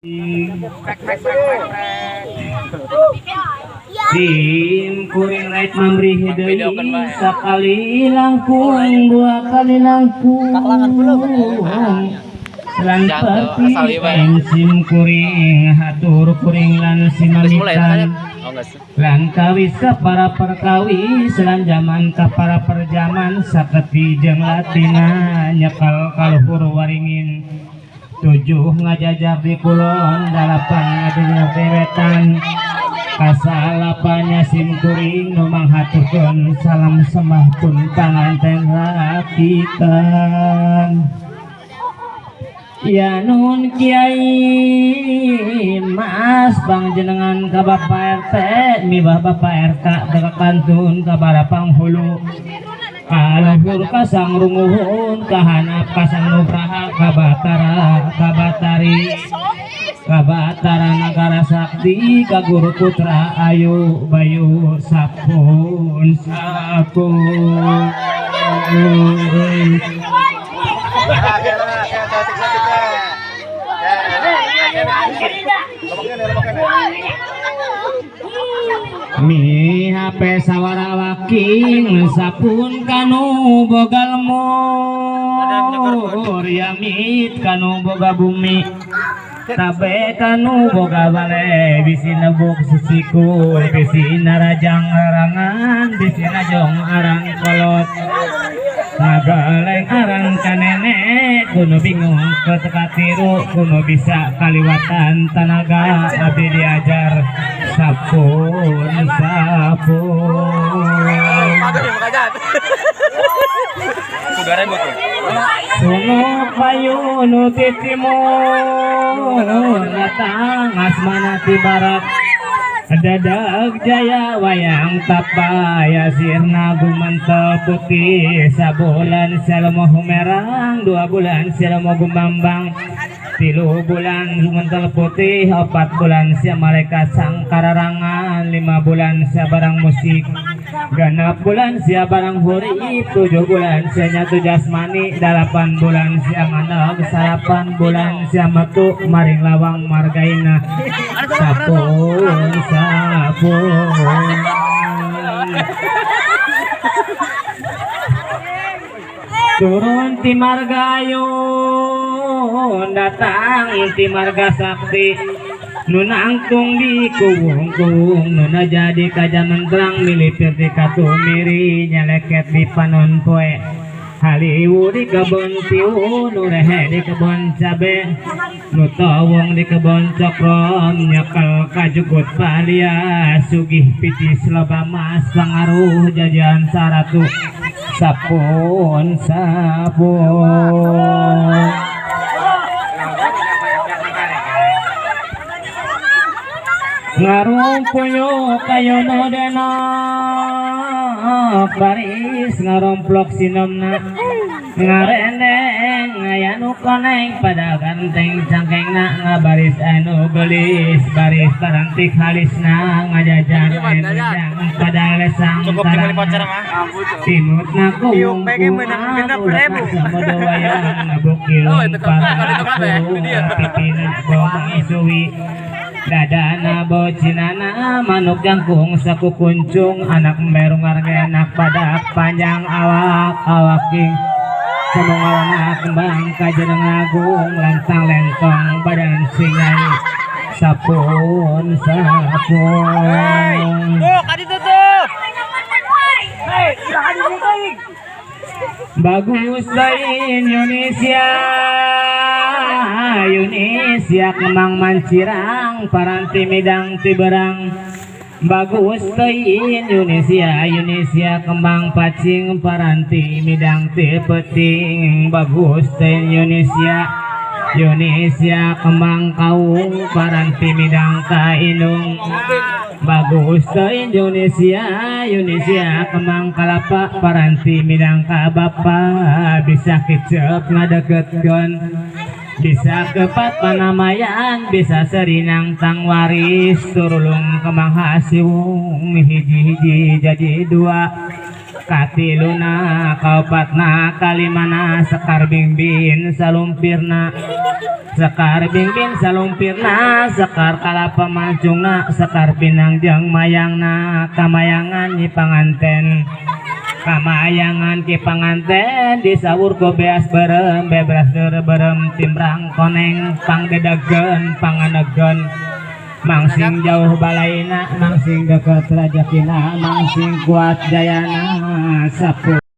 Sim kuring rek mamrih deui sakali langkung dua kali langkung lan pati sim kuring hatur kuring lan simamitan lan kawis ka para perkawis lan jaman ka para perjaman saketi jeung latina nyekal kaluhur waringin 7 ngajajar di kulon 8 ngajajar di wetan kasalapanya sim kuring nu manghaturkeun salam sembah pun panganten rakitan. Ya nun Kiai Mas pangjenengan ka Bapak RT mibah Bapak RK ka kantun ka para panghulu kaluhur ka sang runguhun kahanap ka sang nugraha ka Batara ka Batari ka Batara Nagara Sakti ka Guru Putra Ayu Bayu Sapun Sapun. Mi HP sawarawaking sapun kanu bogal mur yamit kanu boga bumi tabe kanu boga bale bisi nebuk sisikur bisi narajang larangan bisi najong arang kolot ngagaleng arang kanene kuno bingung keteka tiru kuno bisa kaliwatan tanaga abdi diajar sapun sapun. Sunu payu nu ti timur datang asmana ti barat dadag jaya wayang tapaya sirna gumantel putih sabulan selemo humerang 2 bulan selemo gumambang 3 bulan gumantel putih 4 bulan sia malaikat sangkararangan 5 bulan sia barang musik 6 bulan sia barang huri 7 bulan sia nyatu jasmani 8 bulan sia maneg 8 bulan sia metu maring lawang margaina sapun sapun. Turun ti margayun datang ti marga sakti nu nangtung di kuwung-kuwung nu jadi kajamentrang milipir di katumiri nyeleket di panon poe haliwu di kebon tiu nu rehe di kebon cabe nu towong di kebon cokrom nyekel kajugut palia sugih picis loba mas pangaruh jajan saratu sapun sapun. Ngarumpuyo kayo no denok baris ngaromplok sinomna ngarendeng ngayanu koneng pada ganteng cangkengna ngabaris anu gelis baris parantik halisna ngajajar anu jang pada lesang tarang timutna kuwung kuwung ulah samodo wayang ngabukilung paraku pipina bomang suwi dadana bocinana manuk jangkung saku kuncung anak merung arge anak badak panjang awak awaking semongalana kembang kajeneng agung lantang lentong badan singai sapun sapun. Bagus lain Indonesia Indonesia kembang mancirang paranti midang tiberang bagus teuing Indonesia Indonesia kembang pacing paranti midang tipeting bagus teuing Indonesia Indonesia kembang kaung paranti midang kainung bagus teuing Indonesia Indonesia kembang kalapa paranti midang ka bapa bisa kicep ngadeketkeun bisa kepat panamayan bisa serinang tang waris turulung kembang hasiwung hiji-hiji jadi dua Katiluna, kaopatna, kalimana, sekar bingbin salumpirna, sekar bingbin salumpirna, sekar kalapa mancungna, sekar pinang jeung mayangna. Kamayangan nyi panganten, kamayangan ki panganten, disawur ku beas berem, bebras berem, timbrang koneng, pangdedagen panganegen. Mangsing jauh balaina, mangsing deket rajakina, mangsing kuat jayana. Sapu.